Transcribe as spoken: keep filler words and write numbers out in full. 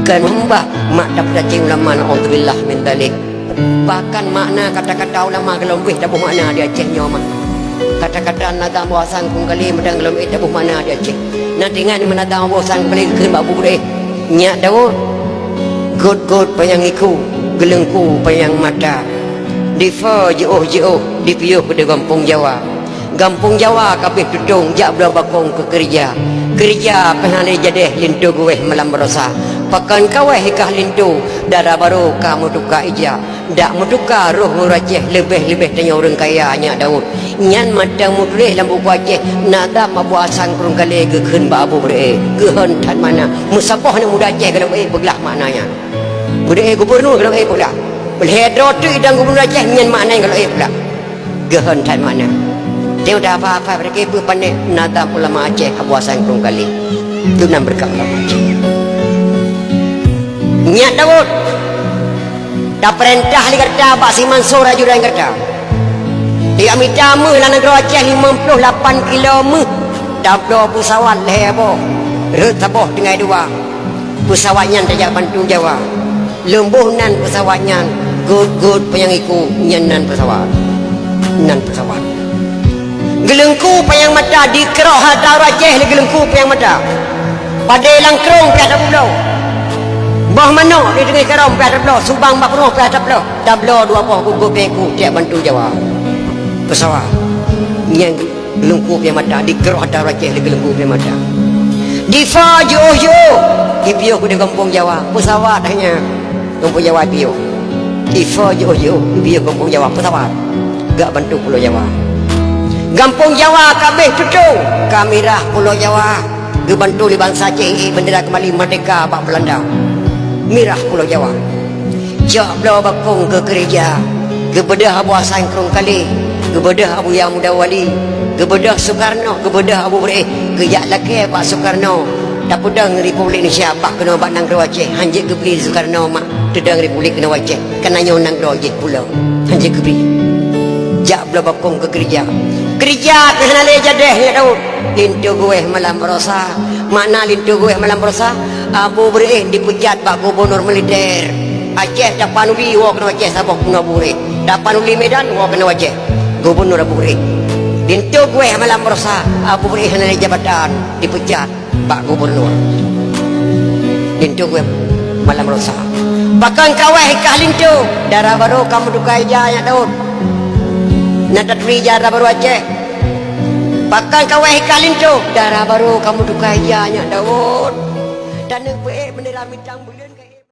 Bukan meumbah mak tapeucaceng ulama, naudzubillah min dzalik. Bahkan makna kata-kata ulama golom beh taboh makna di Aceh nyoe mak. Kata-kata nazam Abu Hasan Krueng Kalé meudan golom beh taboh makna di Aceh. Na teuingat meunazam Abu Hasan Krueng Kalé geukheun bak Abu Beureueh, "Nyak Daud, gôt-gôt panyang iku, geuleungku panyang mata. Difa jiôh-jiôh, dipiôh di gampông Jawa." Gampông Jawa ka abéh tutong, jak bloe bakong keu keureuja. Keureuja pih hana lé jadeh, linto geuwéh malam barosa. Pakon kawéh i kah linto, dara barô ka meutuka ija. Dak meutuka roh ureuëng Aceh, leubeh-leubeh tanyoe ureuëng kaya, Nyak Daud. Nyan mantong meutuléh lam buku Aceh, nazam Abu Hasan Krueng Kalé geukheun bak Abu Beureueh. Geuhon that makna. Meusaboh aneuk muda Aceh golom ék peuglah makna nyan. Beureueh gubunur golom ék peuglah. Lhée droe teuk idang gubunur Aceh, nyan makna golom ék peuglah. Geuhon that makna. Teuh dah hafai-hafai, bak peue panéh nazam ulama Aceh Abu Hasan Krueng Kalé. Teuh nan beureukat ulama Aceh. Nyak Daud, tapeurintah lé gata bak si Mansur ajudan gata. Tiek mita méuh lam nanggroe Aceh limong ploh lapan kilo méuh. Tabloe peusawat lhée boh, rhot saboh tinggai dua. Peusawat nyan tajak bantu Jawa. Lôn boh nan peusawat nyan, gôt-gôt panyang iku, nyan nan peusawat. Nan peusawat. Geuleungku panyang mata, dikeurok hareuta ureuëng Aceh lé geuleungku panyang mata. Padé lam krueng piah tabloe. Boh manok di teungoh karông piah tabloe, subang bak peurumoh piah tabloe. Tabloe dua boh gôt-gôt panyang iku, tajak bantu Jawa. Peusawat. Nyan Geuleungku panyang mata, dikeurok hareuta ureuëng Aceh lé geuleungku panyang mata. Difa jiôh-jiôh, dipiôh di gampông Jawa, peusawat hanya gampông Jawa piôh. Difa jiôh-jiôh, dipiôh gampông Jawa, peusawat. Jak bantu Pulo Jawa. Gampông Jawa ka abéh tutong, ka mirah Pulo Jawa. Geubantu lé bansa Aceh, bendera keumali meurdehka bak Beulanda. Mirah Pulo Jawa. Jak bloe bakong keu keureuja, geubeudôh Abu Hasan Krueng Kalé, geubeudôh Abuya Muda Wali, geubeudôh Sukarno, geubeudôh Abu Beureueh, geujak lakée bak Sukarno, tapeudong Republik Indonesia bah keunoe bak nanggroe Aceh, hanjeuet geubri Sukarno mak teudong Republik keunoe Aceh, keunan nyoe nanggroe jih Pulo, hanjeuet geubri. Jak bloe bakong keu keureuja. Keureuja keuh hana lé jadeh, Nyak Daud. Linto geuwéh malam barosa. Makna linto geuwéh malam barosa, Abu Beureueh dipeucat bak gubunur militer. Aceh tapanuli woe keunoe Aceh saboh peunoh Abu Beureueh. Tapanuli Medan woe keunoe Aceh. Gubunur Abu Beureueh. Linto geuwéh malam barosa, Abu Beureueh hana lé jabatan, dipeucat bak gubunur. Linto geuwéh malam barosa. Pakon kawéh i kah linto, dara barô ka meutuka ija, Nyak Daud. Na taturi ija dara barô Aceh. Pakon kawéh i kah linto, dara barô ka meutuka ija, Nyak Daud. Taneuk peuék bendera mitang buleuen ka